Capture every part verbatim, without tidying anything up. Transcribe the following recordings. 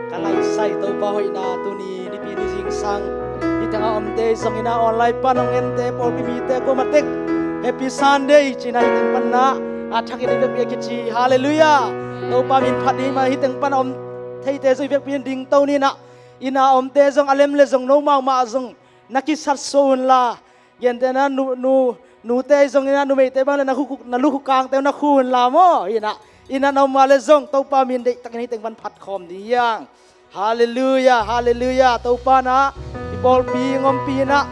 Ka laisai Topa hoihna tuni nipi ni zingsang hih tengah omte zongin ah online pan hong ente pawlpi mite kuamah tek Happy Sunday cihna hih teng pan ah a thakin i vekpi a kici. Halleluiah. Topa min phat ni mah hih teng pan a om theite zong i vekpi in dingto ni nah. Inn ah omte zong a lem le zong no mahmah zong na kisatsuah unla. Gentehna nu, nu, nute zongin ah numeite bang le na lu, na lukhu kangte na khu unla maw. Inn ah, inn ah na om mah le zong Topa min deihtakin hih teng pan phatkhawm ding hi hang. Halleluiah, halleluiah. Topa in ah i pawlpi hong ompih in ah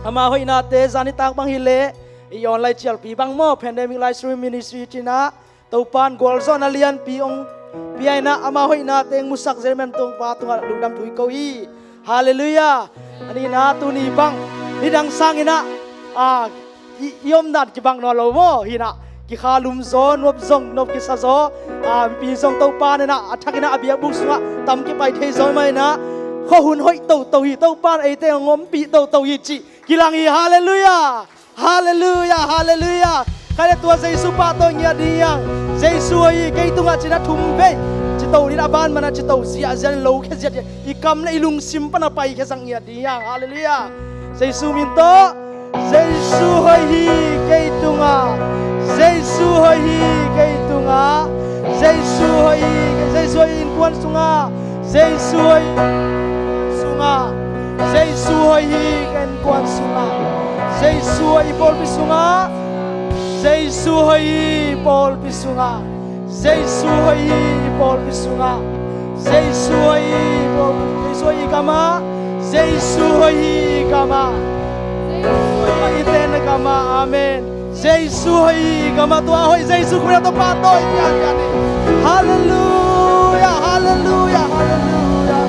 ama hoihnate zan nitak bang hileh i online cialpi bang maw, Pandemic Live Stream Ministry cih nah Topa in gualzawhna lianpi hong pia in ah ama hoihnate hong musak Jeremiah Tungpa tungah lungdam thu i ko hi. Halleluiah. A nihna tuni bang nidang sangin ah, a, i, i omdan kibang nawn lo maw. Hi nah kikha lum zaw, nuam zong nuam kisa zaw. A, mipi zong Topa in ah a thakin ah a biakbuk sungah tam kipai thei zaw mah in ah khuahun hoih toto hi, Topa in eite hong ompih toto hi cih kilang hi. Halleluiah. Halleluiah, halleluiah. Khaile tua Jesu pahtawi ngiat ding hi hang. Jesu hoih hi kei tungah cih nah thum vei cito in a ban man ah cito ziahziah in lo khia ziahziah i kam le i lungsim pan a paikhia zang ngiat ding hi hang. Halleluiah. Jesu min tawh. Jesu hoih hi kei tungah. Jesu hoih hi kei tungah. Jesu hoih hi, Jesu hoih hi innkuan sungah. Jesu hoih sungah. Jesu hoih hi ka innkuan sungah. Jesu hoih hi pawlpi sungah. Jesu hoih hi pawlpi sungah. Jesu hoih hi pawlpi sungah. Jesu hoih hi pawlpi, Jesu hoih hi i gamah. Jesu hoih hi i gamah. Jesu hoih hi i gamah. Amen. Jesu hoih hi i gamah, tua hoih Jesu khut ah Topa tawh i piak hi. Halleluiah, halleluiah, halleluiah.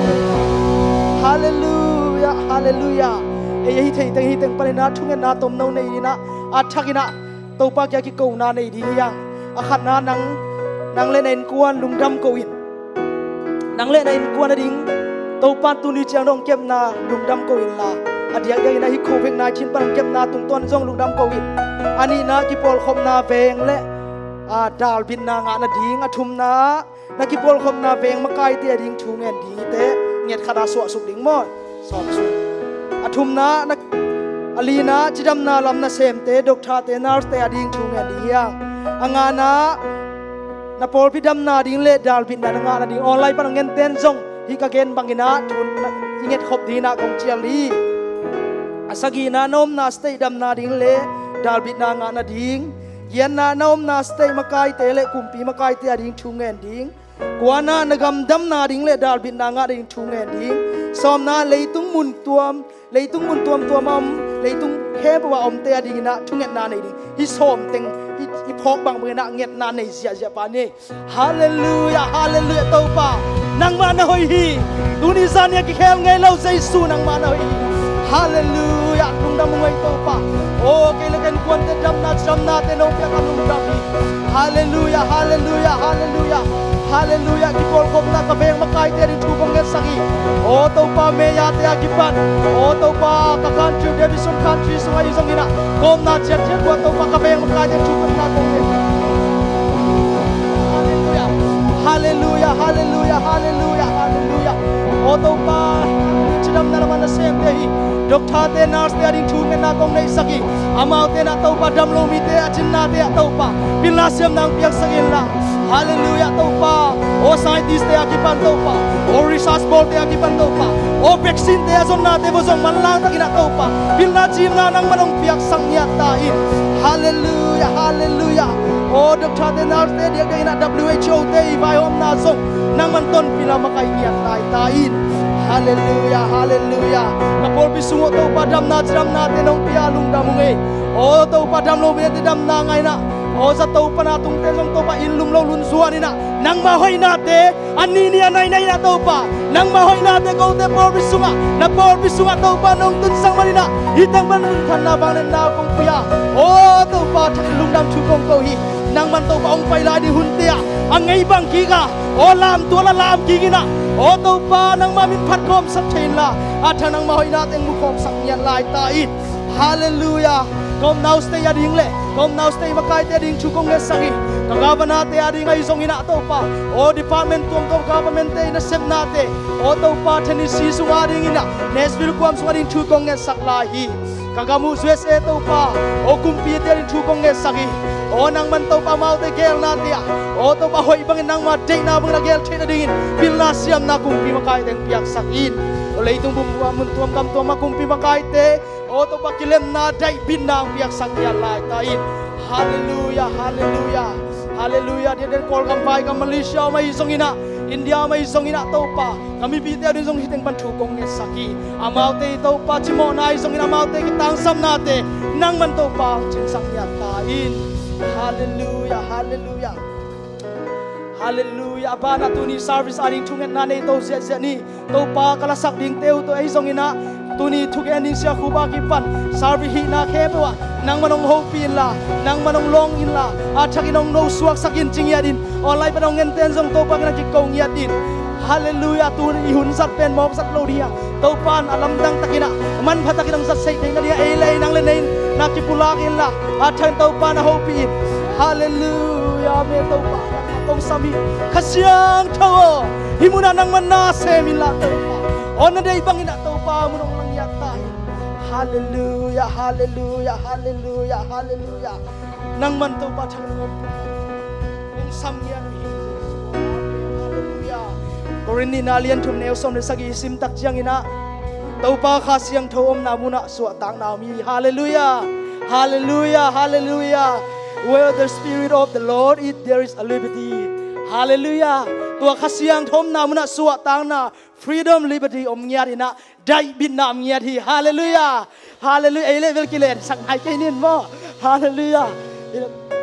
Halleluiah, halleluiah. Ei, ei, hih theih teng, hih teng panin ah thungetna tomno nei in ah a thakin ah Topa kiang kikona nei ding hi hang. A khatna nang, nang le na innkuan lungdam ko in. Nang le na innkuan ading Topa in tuni ciang nong kepna lungdam ko inla, a diakdiakin ah hih Covid nineteen pan hong kepna tungtawn zong lungdam ko in. A nihna kipawlkhopna veng le, a, dalbitna ngah nading. A thumna na kipawlkhopna veng makaite ading thu ngen ding hi teh. Nget khat a suahsuk ding maw? Sawmsuk. A thumna na, a lina cidamna lam nasemte, doctorte, nursete ading thu ngen ding hi hang. A ngana na pawlpi damna ding le dalbitna na ngah nading online pan a ngenten zong hih ka gen bangin ah thu na i ngetkhop dingin ah kong cial hi. A sagihna na omna state damna ding le dalbitna ngah nading. Giatna na omna state makaite le kumpi makaite ading thu ngen ding. Kuana na gam damna ding le dalbitna ngah ding thu ngen ding. Sawmna leitung mun tuam, leitung mun tuamtuam a om, leitung khempeuh a omte adingin ah thungetna nei ding. Hih sawm teng i, i phawk bangbangin ah ngetna nei ziahziah pa ni. Halleluiah, halleluiah Topa. Nangmah na hoih hi. Tuni zan ni a kikhel ngei lo Jesu nangmah na hoih hi. Halleluiah, lungdam ung ei Topa. Aw, kei le ka innkuante damna, damnate nong piak a lungdam hi. Halleluiah, halleluiah, halleluiah. Halleluiah, kipawlkhopna ka veng makaite ading thu kong ngetsak hi. Aw Topa, mayate a kipan, aw Topa, ka country, Davidson country sungah i zongin ah kawmna ciatciat guah Topa ka veng makaite thu kong ngetsak hi. Halleluiah, halleluiah, halleluiah, halleluiah, halleluiah. Aw Topa, cidamna lam a nasemte hi, doctorte, nursete ading thu ngetna kong neihsak hi. Amaute in ah Topa, damlo mite a cinnate ah Topa pilna siamna hong piaksak inla. Halleluiah Topa. Aw scientistte a kipan Topa, aw research bawlte a kipan Topa, aw vaccinete a zonnate vua zong manlang takin ah Topa pilna cimna nangman hong piaksak ngiat ta in. Halleluiah, halleluiah. Aw doctorte, nursete diakdiakin ah W H O te i vaihawmna zong nangman tonpih la makaih ngiat lai ta in. Halleluiah, halleluiah. Ka pawlpi sung uh Topa damna, cidamnate nong pia lungdam ung ei. Aw Topa, damlo mite damna ngah in ah, aw zato pana tungte zong Topa inn lum lo lungzuan in ah nangmah hoihnate a nihnih a nainai in ah Topa, nangmah hoihnate kote pawlpi sungah, na pawlpi sungah Topa nong tunsak manin ah hih teng pan minthanna vangliatna kong pia. Aw Topa, thakin lungdam thu kong ko hi. Nangman Topa hong pai lai ding hunte ah a ngei bang kik a, aw lamtual a lam kik in ah, aw Topa, nangmah min phatkhawmsak thei inla, a tha nangmah hoihnate hong mukhawmsak ngiat lai ta in. Halleluiah. Ka omna state a ding le ka omna state makaite a ding thu kong ngetsak hi. Ka governor-te a ding ahi zongin ah Topa, aw department tuamtuam government-te nasepnate, aw Topa Tennessee sungah a dingin ah Nashville kuam sungah ding thu kong ngetsak lai hi. Ka gam uh U S A Topa, aw kumpite a ding thu kong ngetsak hi. Aw nangman Topa amaute geelnate ah, aw Topa hoih bangin nangma deihna bangin a geel theih nadingin pilna siamna kumpi makaite hong piaksak in. Aw leitung bup mun tuam gam tuam ah kumpi makaite, aw Topa kilemna daihbitna hong piaksak ngiat lai ta in. Halleluia, halleluia, halleluia. Diakdiak Kawlgam, Vaigam, Malaysia om ahi zongin ah, India om ahi zongin ah Topa, ka mipite a ding zong hih teng pan thu kong ngetsak hi. Amaute Topa cimawhna ahi zongin amaute kitangsapnate nangman Topa hong cingsak ngiat ta in. Halleluia, halleluia. Halleluia. A banah tuni service a ding thungetna nei to ziahziah ni. Topa ka lasak dingte uh tawh ahi zongin ah tuni thugen ding Sia Khuba kipan service hihna khempeuh ah nangman hong hopih inla, nangman hong lawng inla, a thakin hong nosuaksak in ci ngiat in. Online pan hong ngente in zong Topa kiang na kiko ngiat in. Halleluia. Tuni i hun zat pen mawk zat lo ding a, Topa in a lamdang takin ah manpha takin hong zat seih theih nading a ei le ei, nang le na in na kipulak inla, a thakin Topa na hopih in. Halleluia. Amen. Topa kong sam hi. Kha Siangtho aw, hih munah nangman na sem inla Topa, aw na deih bangin ah Topa mun hong lang ngiat ta hi. Halleluia, halleluia, halleluia, halleluia. Nangman Topa thakin hong sam ngiat uh hi. Halleluia. Korin nihna lian thum neu sawm le sagih i sim tak ciangin ah Topa Kha Siangtho omna munah suahtakna om hi. Halleluia. Halleluia, halleluia. Where the Spirit of the Lord is, there is a liberty. Halleluia. Tua Kha Siangtho omna munah suahtakna, freedom, liberty om ngiat in ah, daihbitna om ngiat hi. Halleluia. Halleluia. Ei le bel kilen sak ngai kei nin maw. Halleluia.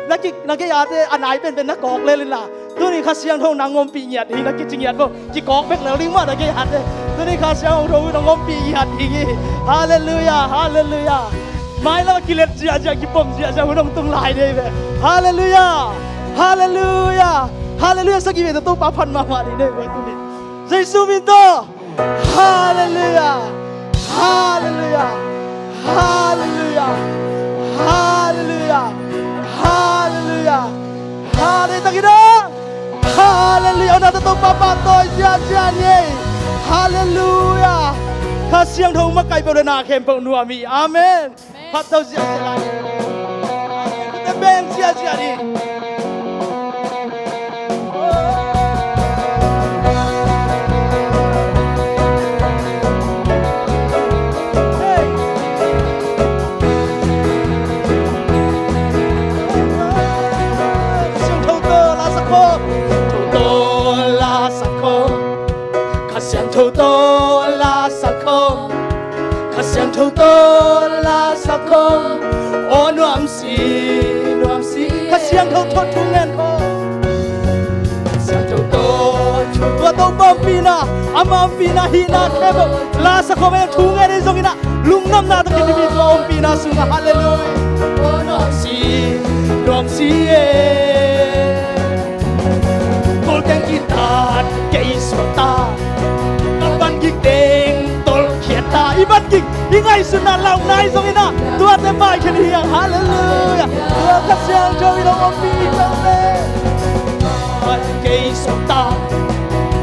Na ki, na kei ate a nai penpen na kawk lel inla, tuni Kha Siangtho nang ompih ngiat hi na kici ngiat maw. Kikawk bek lel ding maw na kei ate. Tuni Kha Siangtho nang ompih ngiat hi. Halleluia, halleluia. Mailam a kilet ziahziah, kipom ziahziah hun hong tung lai dei ve. Halleluia. Halleluia. Halleluia. Sagih ve tawh Topa phat mahmah ding dei ve tuni. Jesu min tawh. Halleluia. Halleluia. Halleluia. Halleluia. Halleluia. Halleluia. Halleluia. Halleluia. Hona tawh Topa pahtawi ziahziah ni. Halleluia. Kha Siangtho makaih peuh le na khempeuh nuam hi. Amen. Phat to ziahziah lai. Te beng ziahziah ni. Hey. Siangtho tawh la sak khawm. Siangtho tawh la sak khawm. Kha Siangtho tawh la sak khawm. Kha Siangtho tawh la sak khawm. Aw nuam si, nuam si. Kha Siangtho tawh thu ngen khawm. Kha Siangtho tawh thu. Tua Topa ompihna, ama ompihna hihna khempeuh la sak khawm. Ei thu ngen ei zongin ah lungdamna takin i mi tua ompihna sungah. Halleluia. Aw nuam si, nuam si e. Golteng kitat kei suakta, ka bangik teng tolkhiat ta. I bangik, i ngaihsutna launa ahi zongin ah tuate maikhen hi hang. Halleluia. Tua Kha Siangtho in hong ompih hi hang. Kei suakta,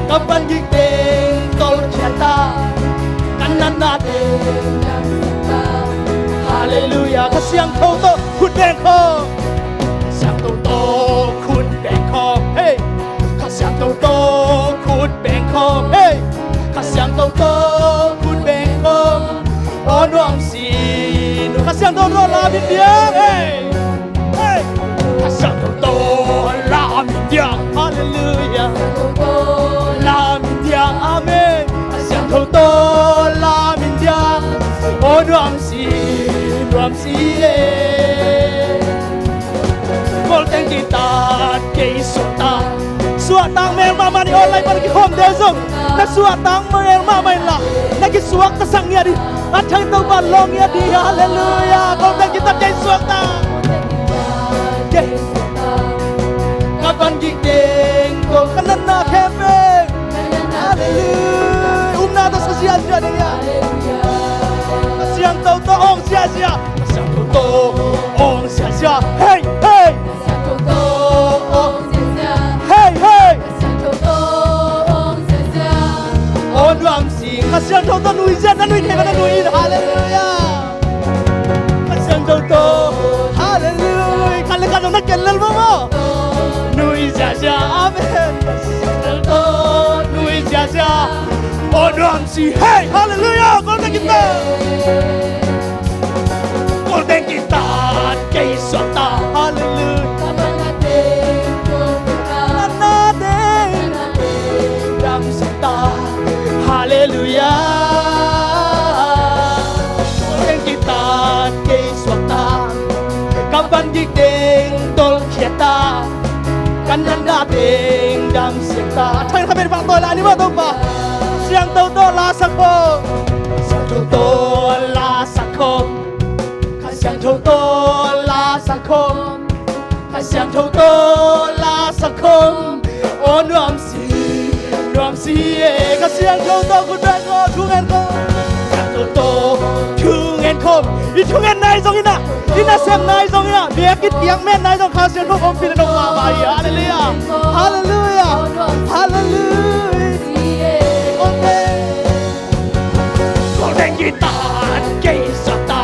ka bangik teng tolkhiat ta, ka natna teng. Halleluia. Kha Siangtho tawh khut beng khawm. Kha Siangtho tawh khut beng khawm. Hey. Kha Siangtho tawh khut beng khawm. Hey. Kha Siangtho tawh khut beng khawm. Aw nuam si, nuam. Kha Siangtho tawh lam in diang. Hey. Hey. Kha Siangtho tawh lam in diang. Halleluia. Lam in diang. Amen. Kha Siangtho tawh lam in diang. Aw nuam si, nuam si e. Golteng kitat kei suakta. Suahtak mel mahmah ni, online pan kikhawmte zong na suahtak mel mahmah inla, na kisuaktasak ngiat hi. A thang Topa lawng ngiat hi. Halleluia. Golteng kitat kei suakta. Kei. Ka bangik teng tol, ka natna khempeuh. Halleluia. Upna tawh sa ziahziah ding hi a. Kha Siangtho tawh awng ziahziah. Kha Siangtho tawh Kha Siangtho tawh nuizia, na nuih theih bang na nuih in. Halleluiah. Kha Siangtho tawh. Halleluiah. Khat le khat zong na ken lel maw maw. Nuizia zia. Amen. Kha Siangtho tawh nuizia zia. Aw nuam si. Hey, halleluiah. Kol teng kita. Kol teng kita. Kei suak ta. Halleluiah. Na na teng. Damsak ta. Halleluiah. Kol teng kita, kei suak ta. Ka van gik teng tolkhia ta. Ka natna teng damsak ta. Thang kha pen vang tawi la ni maw Topa. Siangtho tawh la sak khawm. Siangtho tawh la sak khawm. Kha Siangtho tawh la sak khawm. Kha Siangtho tawh la sak khawm. Aw nuam si, nuam si e. Kha Siangtho tawh khut beng khawm, thu ngen khawm. Siangtho tawh thu ngen khawm. I thu ngen nai zong in ah, i nasep nai zong in ah, biakinn kiang men nai zong Kha Siangtho ompih le nong mahmah hi. Halleluiah. Halleluiah. Halleluiah. Amen. Kol teng kita, kei suak ta.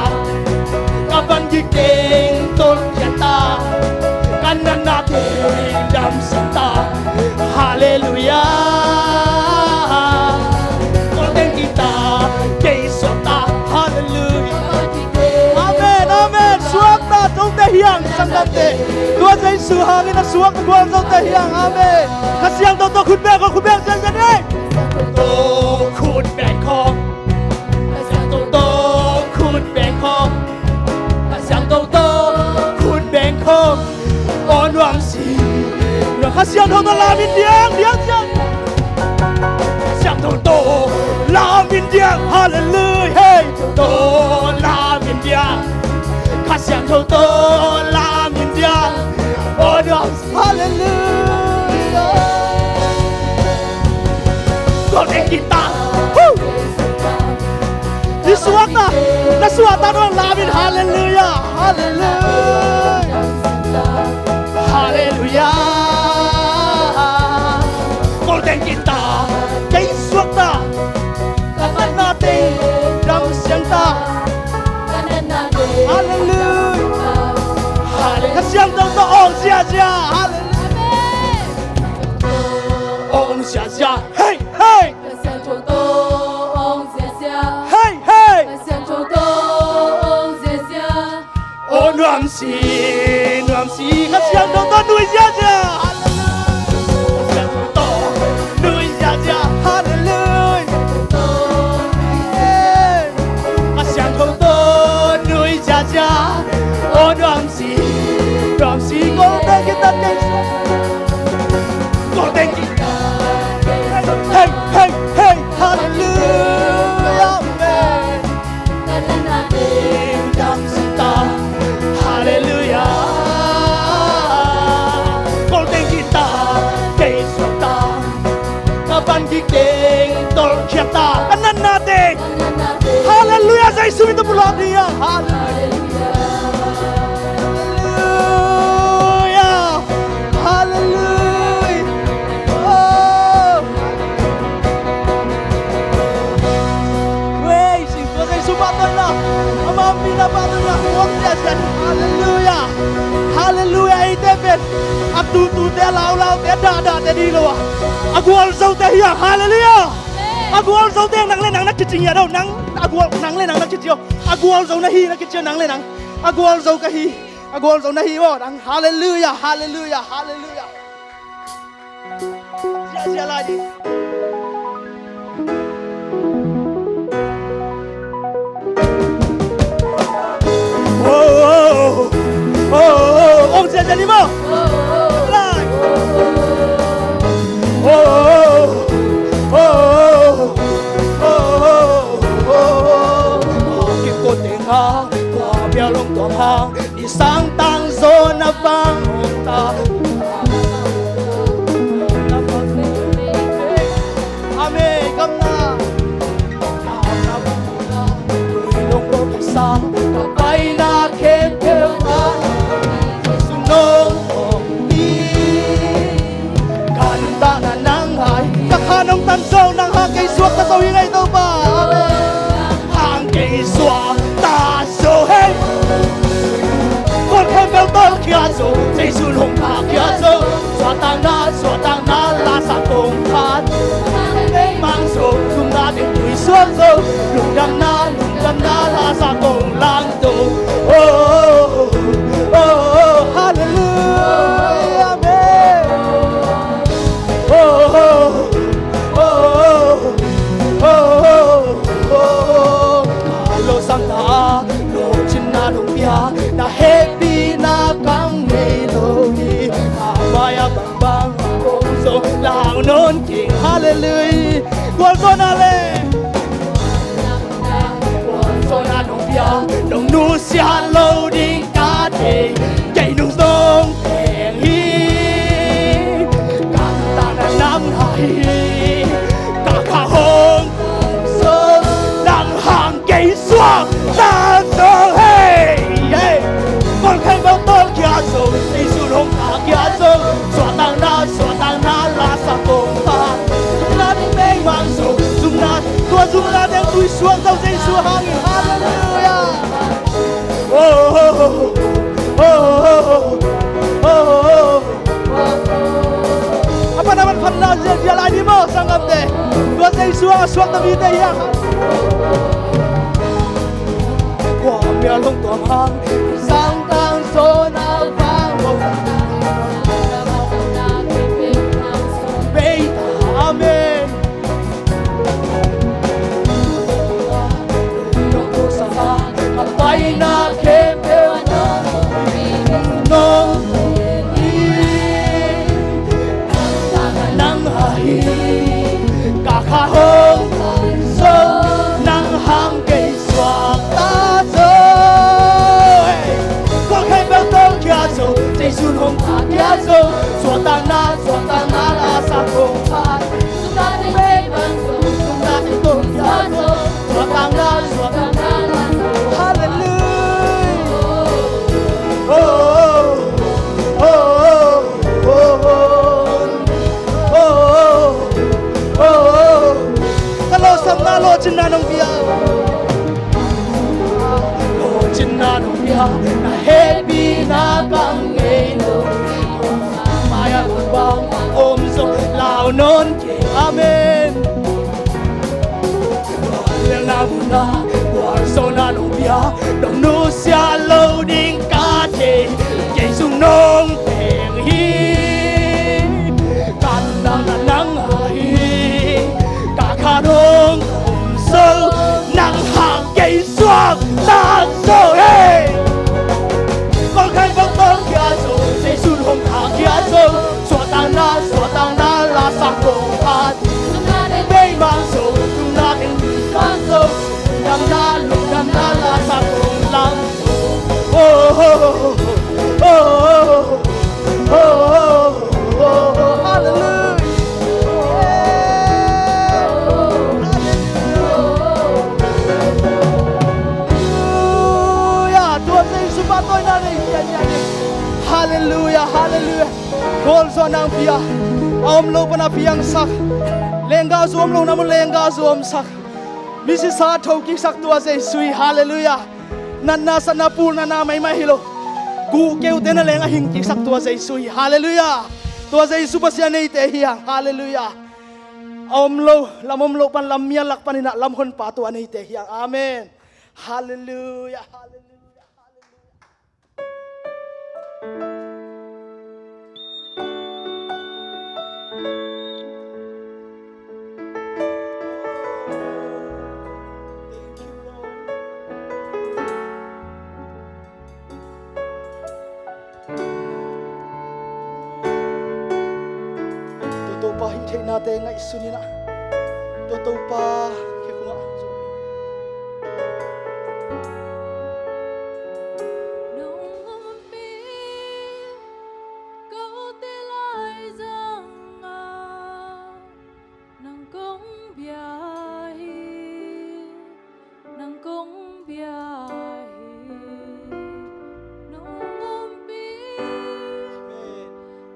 Ka van gik teng tolkhia ta. Ka natna teng damsak ta. Halleluiah. Kol teng kita, kei suak ta. Halleluiah. Amen, amen. Suak ta, Tote hiang, sanggamte. Tua Jesu hangin a suak a gualzote hiang. Amen. Kha Siangtho tawh khut beng khawm, khut beng siangsiang ni. Tawh khut beng khawm. Kha Siangtho tawh khut beng khawm. Kha Siangtho tawh khut beng khawm. Aw nuam si. Nuam Kha Siangtho tawh lam in diang, diang, diang. Siangtho tawh lam in diang. Halleluiah. Hey. Tawh lam in diang. Kha Siangtho tawh lam in diang. Aw nuam si. Halleluiah. Kol teng kita. Woo! I suak ta, na suak ta, nuam lam in. Halleluiah. Halleluiah. Halleluiah. Kol teng kita, kei suak ta. Ka natna teng damsak ta. Halleluiah. Halleluiah. Kha Siangtho tawh ong ziazia. Halleluiah. Ong ziazia. Hey, hey. Hey, hey. Aw nuam si, nuam si. Kha Siangtho tawh nuizia zia. Halleluiah. Kha Siangtho tawh nuizia zia. Halleluiah. Kha Siangtho tawh nuizia zia. Aw nuam si, nuam si. Kol teng kita, kei suak. Kol teng kita. Hey, hey, hey. Halleluiah. Amen. Halleluiah. Kol teng kita, kei suak ta. Ka van gik teng tolkhia ta. Ka natna teng. Halleluiah. Jesu min tawh pulak ni a. Halleluiah. Halleluiah. Halleluiah. Oh. Praise Him. Tua Jesu pahtawina, ama ompihna pahtawina, ong ziahziah. Halleluiah. Halleluiah. Eite pen a tutute, a laulaute, a dahdahte ding hi lo a, a gualzote hi a. Halleluiah. A gualzote nang le nang na kici ngiat o. Nang a gual, nang le nang na kici o. A gualzo na hi na kici o, nang le nang. A gualzo ka hi. A gualzo na hi o. Nang. Halleluiah. Halleluiah. Halleluiah. Ziahziah lai ding. Oh, oh, oh, oh, oh. Ong ziahziah ni maw. Lai. Oh, oh, oh, oh, oh, oh, oh. Kikote nga, tua bialong tua hang. I sangtang zo na vang ta. Amen. Kamna. Ka paina khempeuh ah sungnong hong hi. Ka nuntakna nang hai. Ka kha nong tan zo, nang hang kei suakta zo hi ing ei Topa. Suahtakna la sa kong phat, meimang zo, zumna teng tui suak zo, lungdamna, lungdamna la sa kong lang zo. Oh, oh, oh, oh, hallelujah, amen. Oh, oh, oh, oh, oh, oh, oh. Ka lawhsakna, lawhcinna nong pia, na hehpihna kang ngei lo hi. Amah a bangbang om zo, lau nawn keng, hallelujah. Gualzawhna le gualzawhna nong pia, nong nusia lo ding ka thei, kei nung zong teng hi. Ka takna nang ahi, ka kha hong zo, nang hang kei suakta zo, hey, hey. Kol khen bang tawh kia zo, Jesu hong ka kia zo, suahtakna, suahtakna la sa kong phat, zumna teng meimang zo, zumna, tua zumna teng tui suak zo, Jesu hangin, hallelujah. Oh, oh, oh, oh, oh, oh, oh. A pan a pan phatna ziahziah lai ni maw, sanggamte? Tua Jesu a suakta mite hi hang. Kua mial hong tuam hang, sang tang sawn a vang hong. Bei ta, amen. Nong khuasa a paina khempeuh nong hi, nang ahi, ka kha hong zo, nang hang kei suakta zo. Kol khempeuh tawh kia zo, Jesu hong ka kia zo, suahtakna, suahtakna la sa kong phat. Hallelujah. Oh, oh, oh, oh, oh. Ka lawhsakna, lawhcinna nong pia. Lawhcinna nong pia, na hehpihna kang ngei lo. Mai a bangbang om zo, lau nawn keng. Amen. Gualzawhna, gualzawhna nong pia, nong nusia lo ding ka thei, kei zong nong teng hi. Ka takna nang ahi, ka kha hong om zo, nang hang kei suakta zo, hey. Kol khempeuh tawh kia zo, Jesu hong ka kia zo, suahtakna, suahtakna la sa kong phat. Zumna teng meimang zo, zumna teng tui suak zo, lungdamna, lungdamna la sa kong lang zo. Oh, oh, oh, oh, oh, oh, oh, hallelujah. Hallelujah. Tua Jesu pahtawina nei, hallelujah, hallelujah. Gualzawhna hong pia, a om lo pan a piangsak, lenggahzu om lohna mun lenggahzu omsak, misisa thokiksak tua Jesu hi, hallelujah. Natna satna pulna na maimai hi lo, guhkeute na leng a hingkiksak tua Jesu hi, hallelujah. Tua Jesu Pasian eite hi hang, hallelujah. A om lo, lam om lo pan lam mial lak panin ah lam honpa tua neite hi hang, amen. Hallelujah, hallelujah, hallelujah. Tua Topa hih theihnate ngaihsun in ah, tua Topa khekhung ah, nong ompih kote laizang ah, nang kong bia hi, nang kong bia hi, nong ompih. Amen.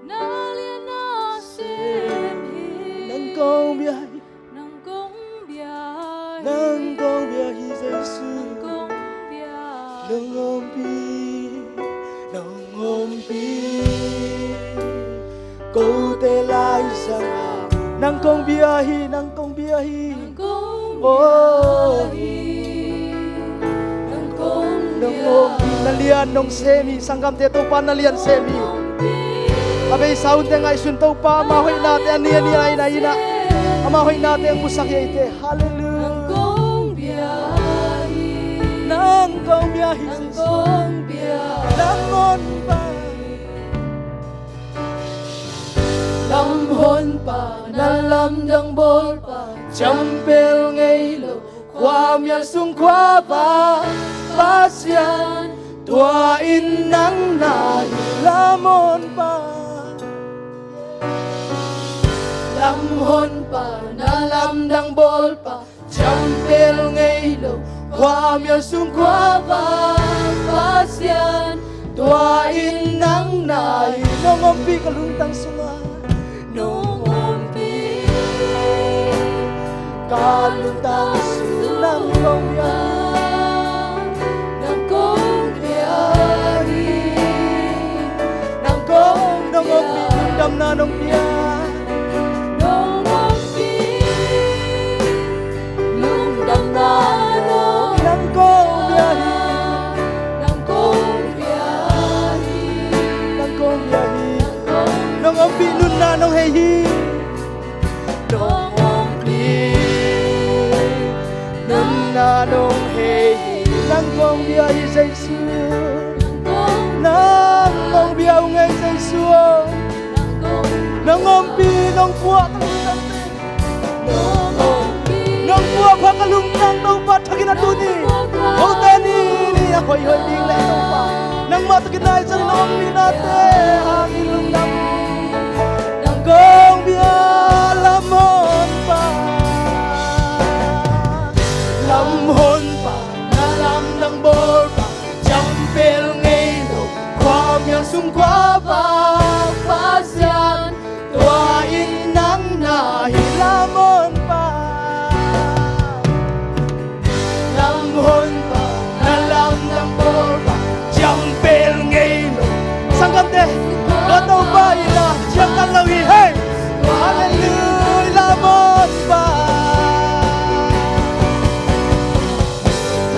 Na lian na sem hi, nang kong bia hi, nang kong bia hi, nang kong bia hi Jesu, nang kong bia hi, nang ompih, nang ompih. Kote la Nang kong bia hi, nang kong bia hi. Nang kong bia hi. Nang kong bia hi. Nong ompihna lian nong sem hi, sanggamte, Topa na lian sem hi. A beisa hunte ngaihsun, Topa ama hoihnate a ni a ni a ina ina, ama hoihnate hong pusak hi eite. Halleluia. Nang kong bia hi. Nang kong bia hi, nang kong bia hi. Lamhon pa. Lamhon pa, na lamdang bawl pa, ciampel ngei lo, khuamial sung khuavak Pasian, tua in nang na hi. Lamhon pa. Lamhon pa, na lamdang bawl pa, ciampel ngei lo, khuamial sung khuavak Pasian, tua in nang na hi. Nong ompih ka lungtang sungah. Nong ompih ka lungtang sungah, nang kong bia hi. Nang kong bia hi. Nang kong, nong ompih lungdamna nong pia. Nong ompih lungdamna nong, nang kong bia hi. Nang kong bia hi. Nang kong bia hi. Nong ompih nunna nong hei hi. Nong ompih nunna nong hei hi. Nang kong bia hi, Jesu. Nang kong bia uh ngei, Jesu aw. Nong ompih, nong puah ka lungtang. Nong puah ka lungtang, Topa, thakin a tuni, kote ni, ni a hoihhoih ding leh, Topa, nangmah thakin nai ciang nong ompihnate hangin lungdam. Nang kong bia, lamhon pa. Lamhon pa, na lamdang bawl pa, ciampel ngei lo, khuamial sung khuavak Pasian, tua in nang na hi. Lamhon pa. Lamhon pa, na lamdang bawl pa, ciampel ngei lo. Sanggamte, tua Topa in a ciangtan lo hi, hei. Halleluia, lamhon pa.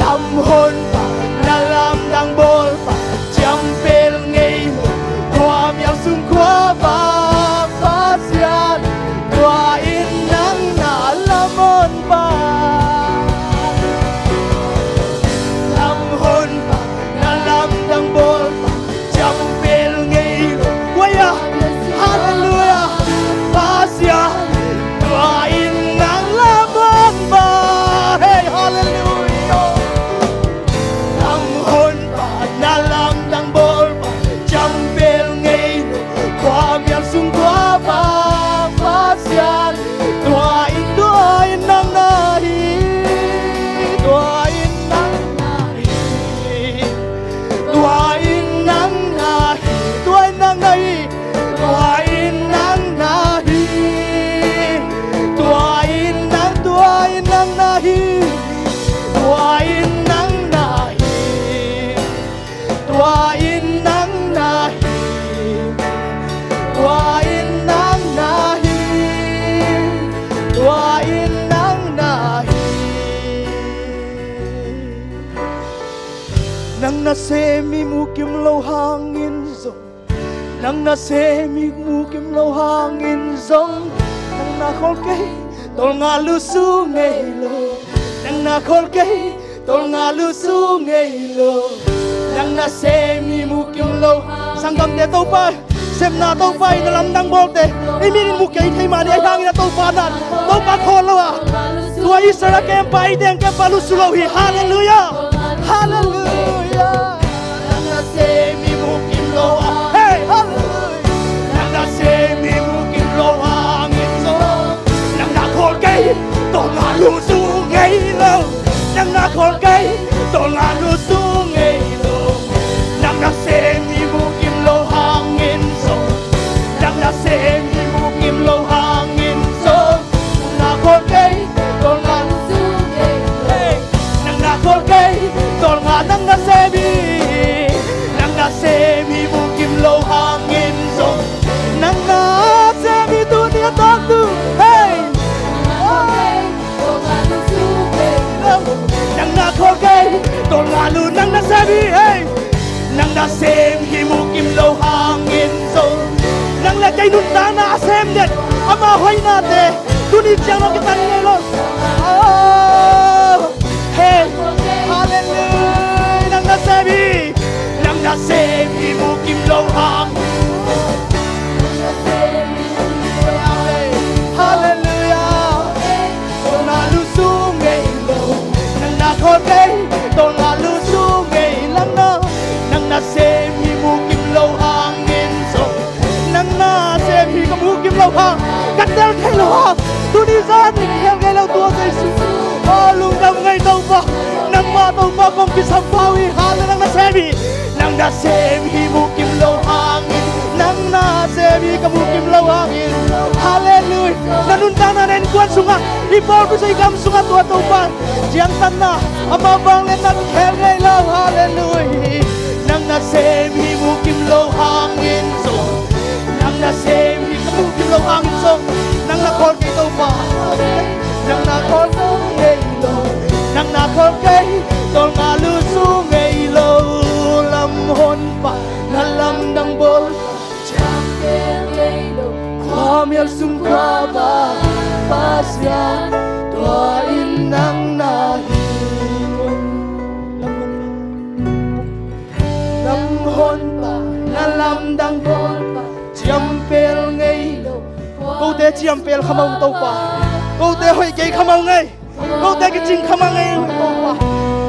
Lamhon pa, na lamdang bawl pa, ciampel ngei lo, khuamial sung khuavak Pasian, tua in nang na. Lamhon pa. Lamhon pa, na lamdang bawl pa, ciampel ngei lo. Uai a, halleluia. Pasian, tua in nang. Lamhon pa. Hei, halleluia. Lamhon pa, na lamdang bawl pa, ciampel ngei lo, khuamial sung khuavak Pasian, tua in, tua in nang na hi. Tua in nang na hi. Tua in nang na hi. Tua in nang na hi. Tua in nang na hi. Tua in nang, tua in nang na hi. Tua in nang na hi. Tua in nang na hi. Tua in nang na hi. Tua in nang na hi. Nang nasem i mukim lo hangin zong, nang nasem i mukim lo hangin zong, nang na khol kei, tolnga lusu ngei lo. Nang na khol kei, tolnga lusu ngei lo. Nang nasem i mukim lo. Sanggamte, Topa, semna Topa in a lamdang bawlte ei min in mu kei thei mah ni, ahi hangin a Topa na, Topa khawl lo a, tua Israel a kempa, ei teng kempa lusu lo hi. Halleluia. Halleluia. Nang nasem i mukim lo a. Hey, halleluia. Nang nasem i mukim lo hangin zong, nang na khawl kei, tolnga lusu ngei lo. Nang na khawl kei, tolnga lusu ngei lo. Nang nasem i mukim lo hangin zong, nang nasem i mukim lo hangin zong, nang na khawl kei, tolnga lusu ngei lo. Hey, nang na khawl kei, tolnga, nang nasem i, nang nasem i mukim lo hangin zong, nang nasem i tuni a tangthu. Hey, Hei, nang nasem hi mukim lo hangin zong, nang le kei nuntakna a sem den, ama hoihnate tuni ciang lo kitan ngei lo. Oh, hei, hallelujah, nang nasem hi, nang nasem hi mukim lo hang. Hallelujah. Tawlnga lusu ngei lo, nang na khawl kei. Tawlnga lusu ngei, nang na, nang nasem hi mukim lo hangin zong, nang nasem hi ka mukim lo hang, ka tel thei lo hang, tuni zan in hel ngei lo tua Jesu. Oh, lungdam ngei Topa, nangmah Topa kong kisam pah uh hi. Hallelujah, nang nasem hi. Nang nasem hi mukim lo hangin, nang nasem hi ka mukim lo hangin. Hallelujah. Na nuntakna, na innkuan sungah, i pawlpi sung, i gam sungah tua Topa ciangtanna, ama vangliatna kikhel ngei lo. Hallelujah. Nang nasem hi mukim lo hangin zong, nang nasem hi ka mukim lo hangin zong, nang na khawl kei Topa. Nang na khawl kei lo, nang na khawl kei, tawlnga lusu ngei lo, lam hon pah na lamdang bawl. Khua mial sung khua ba, Pasian, tua in nang na hi. Lam hon pah na lamdang bawl, ciampel ngei lo. Kote ciampel kha mawk ing Topa. Kote hoih kei kha mawk ing ei. Kote kicing kha mawk ing ei Topa.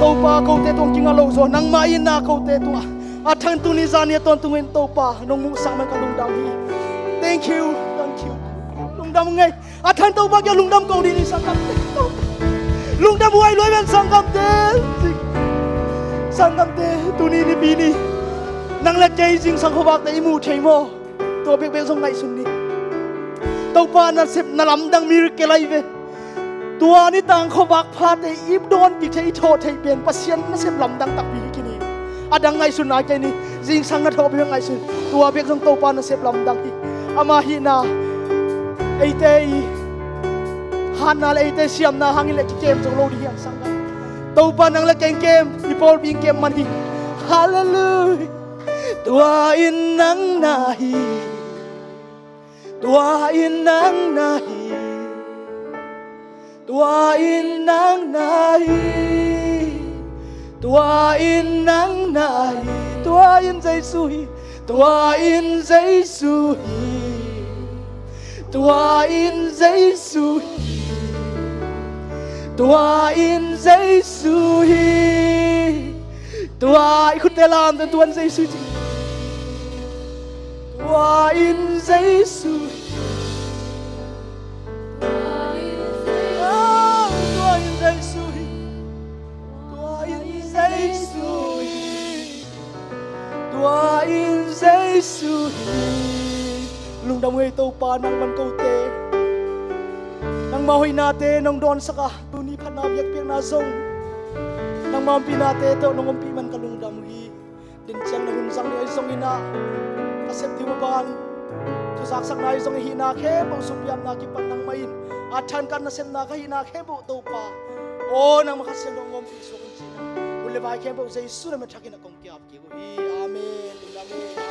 Topa, kote tungah kinga lo zaw, nangmah itna kote tungah a thang tuni zan ni a tawntung in Topa nong muhsak man ka lungdam hi. Thank you, thank you. Lungdam ing ei. A thang Topa kiang lungdam ko ding hi, sanggamte. Lungdam huai lua ven, sanggamte. Sanggamte, tuni nipi ni nang le kei zingsang khuavakte i muh thei maw? Tua bekbek zong ngaihsun ni. Topa nasep na lamdang miracle ahi ve. Tua nitang khuavak phate i dawnpih theih, i thawh theih pen Pasian nasep lamdang takpi hi kei ni. A dang ngaihsun nai kei ni. Zingsang na thawh bek ngaihsun. Tua bek zong Topa nasep lamdang hi. Ama hihna, eite i hatna le eite siamna hangin le kikem zo lo ding hi hang, sanggam. Topa nang le kei kem, i pawlpi kem man hi. Hallelujah. Tua in nang na hi. Tua in nang na hi. Tua in nang na hi. Tua in nang na hi. Tua in Jesu hi. Tua in Jesu hi. Tua in Jesu hi. Tua in Jesu hi. Tua i khutte lam teh, tua in Jesu hi. Tua in Jesu hi. Tua in Jesu hi. Tua in Jesu hi. Tua in Jesu hi. Lungdam ing ei Topa, nang man kote, nangma hoihnate nong dawnsak a, tuni phatna biakpiakna zong nangma ompihnate tawh nong ompih man ka lungdam hi. Din ciang na hun zang ding ahi zongin ah, ka sep ding maban thuzaksakna ahi zong, i hihna khempeuh sumpiamna kipan nangmah in a thankat nasepna ka hihna khempeuh Topa aw, nangmah Kha Siangtho hong ompih suak in ci-in ah, hun le vai khempeuh Jesu na min thakin ah kong ki-ap kik uh hi. Amen. Amen.